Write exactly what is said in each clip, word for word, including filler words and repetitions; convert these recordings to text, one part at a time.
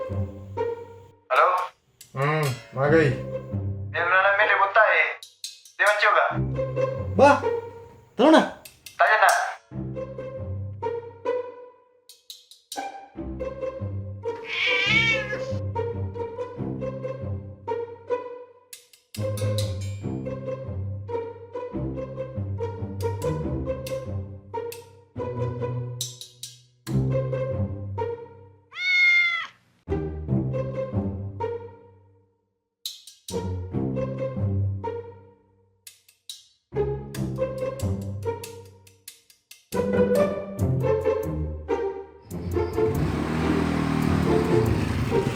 Halo? Hmm, magai? Dia nana mele botta e. Dia macam ga? Bah, tolong nak. Tanya nak.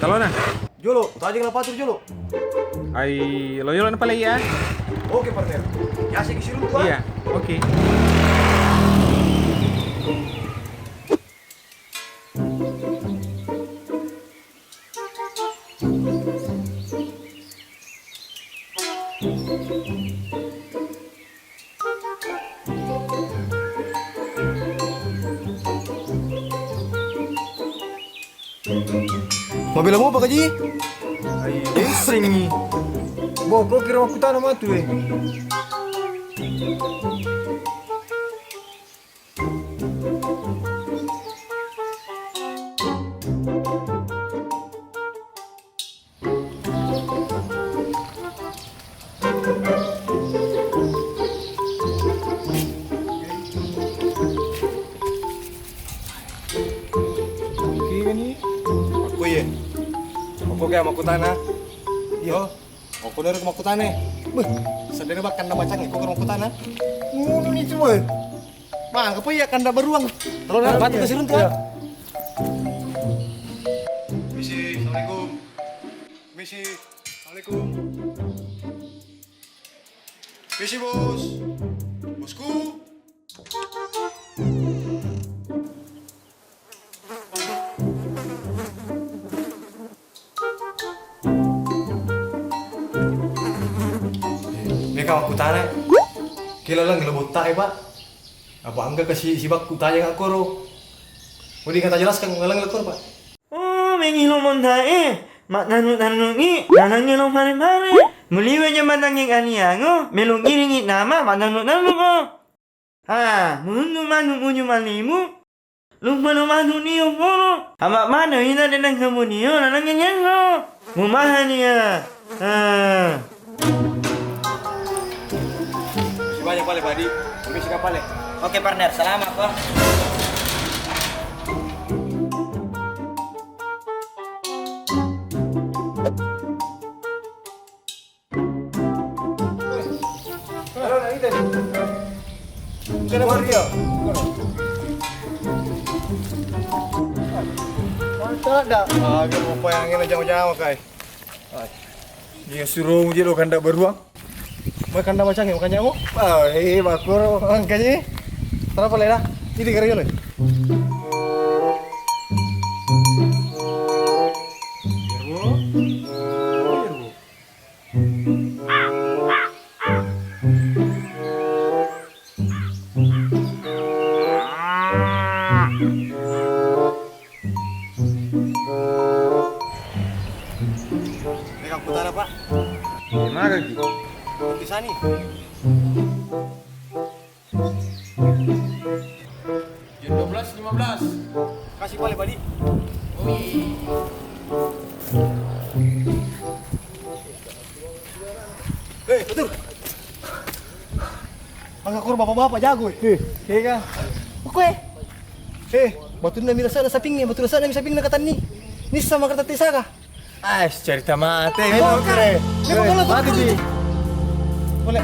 Talona. Jolo, tajeng la patur jolo. Ai, lo jolo na pale iya. Oke, partner. Yase ki siruntu, ah. Iya, oke. Mabela mopa kaji? Ai, bensingi. Bo, ko kira makkutana matu, eh. Oke ni. Aku ye. Aku kayak makkutana. Iya. Oh. Aku dari makkutana. Beh, sadari bahkan nama cang aku makkutana. Ngono ni cuma. Bang, apa ya kanda beruang? Kalau nak batu ke siruntu, iya. Misi, assalamualaikum. Misi, assalamualaikum. Misi, bos. Bosku. Meka makkutana, ke laleng lo botta e, Pak? Apa angga kasi sibakku tajang akkoro? Mau dikata jelaskan laleng lo koro, Pak? Oh, mengi lo monta e, maknanu-nanungi, nalangi lo pare-pare. Muliwe jembatangi kaniango, melo ngiringi nama, maknanu-nanu ko. Ha, mundu manu muju malimu, lupa lo manu nio poro. Ama mana ina denang kamu nio, nanang nyenro. Mumahani ya. Ha. Siwanya pale, Padi. Misi ka pale. Oke, partner, selamat, Bang. Mantap dah. Ah, biar bapak yang ini jauh-jauh, kai. Dia suruh je lo kanda beruang. Mau kanda macam ni, makanya mau. Ah, eh, bakor, angkanya. Kenapa leh dah? Ini kari lo. Ini kamputara, Pak. Di mana ki? Di sana. Jam dua belas lima belas. Kasih balik, balik. Oh, iya. Eh, betul. Maka kur bapak-bapak jago, eh. Eh, iya kan? Oke. Eh, batunna mi rasa sapingnge, batunna mi sapingnge katanni. Nissa maka tette saka. Ah, cerita mate. Eh, oke. Mati di. Boleh.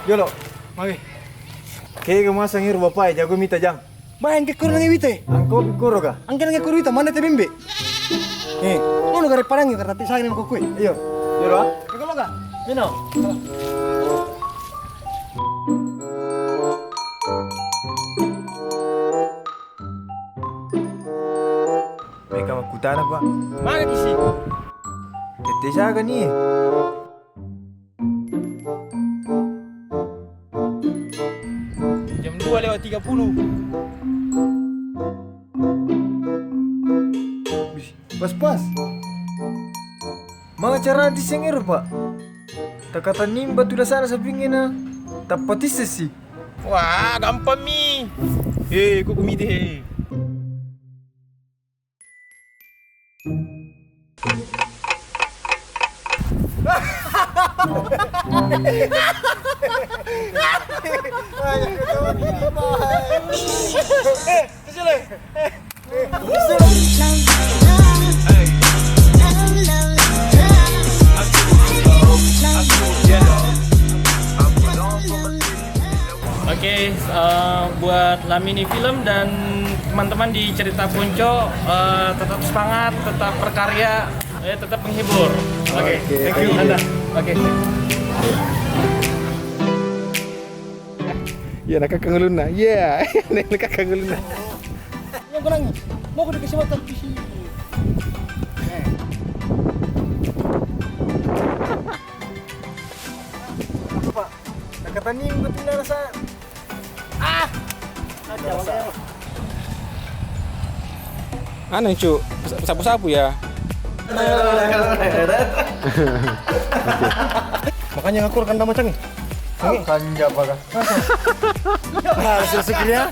Jolo, magi. Kega masang ero bapak e, jago mita jang. Bah, engka kuro nangi wita e. Angko kuro ga? Engka nangi kuro wita, mana te bembe? Eh, ngono gare padangi karena ti sangi ko kue. Iyo. Jolo, ah. Kega lo ga? Mino. Mega makkutana, Pak. Maga kisi? Tette saga ni. Jam dua lewat tiga puluh. Wis, pas-pas. Manga cara diseng ero, Pak? Takatanning batu dasana sapingngena, tappa tissessi. Wah, gampang mi. Eh, kok kumite he. Oke, eh, buat Lamini Film dan teman-teman di Cerita Ponco, eh, tetap semangat, tetap berkarya, eh, tetap menghibur. Oke, oke, thank you, thank you. Anda. Oke. Iya, nakakang ulunna. Iya, nakakang ulunna. Yang kurang, mau kudu kasih mata. Apa, Pak? Nakatanning betul rasa. Ah! Anu, Cuk, sapu-sapu ya. Makanya aku rekam macam ni. Kanja apa kah? Nah, sudah segera.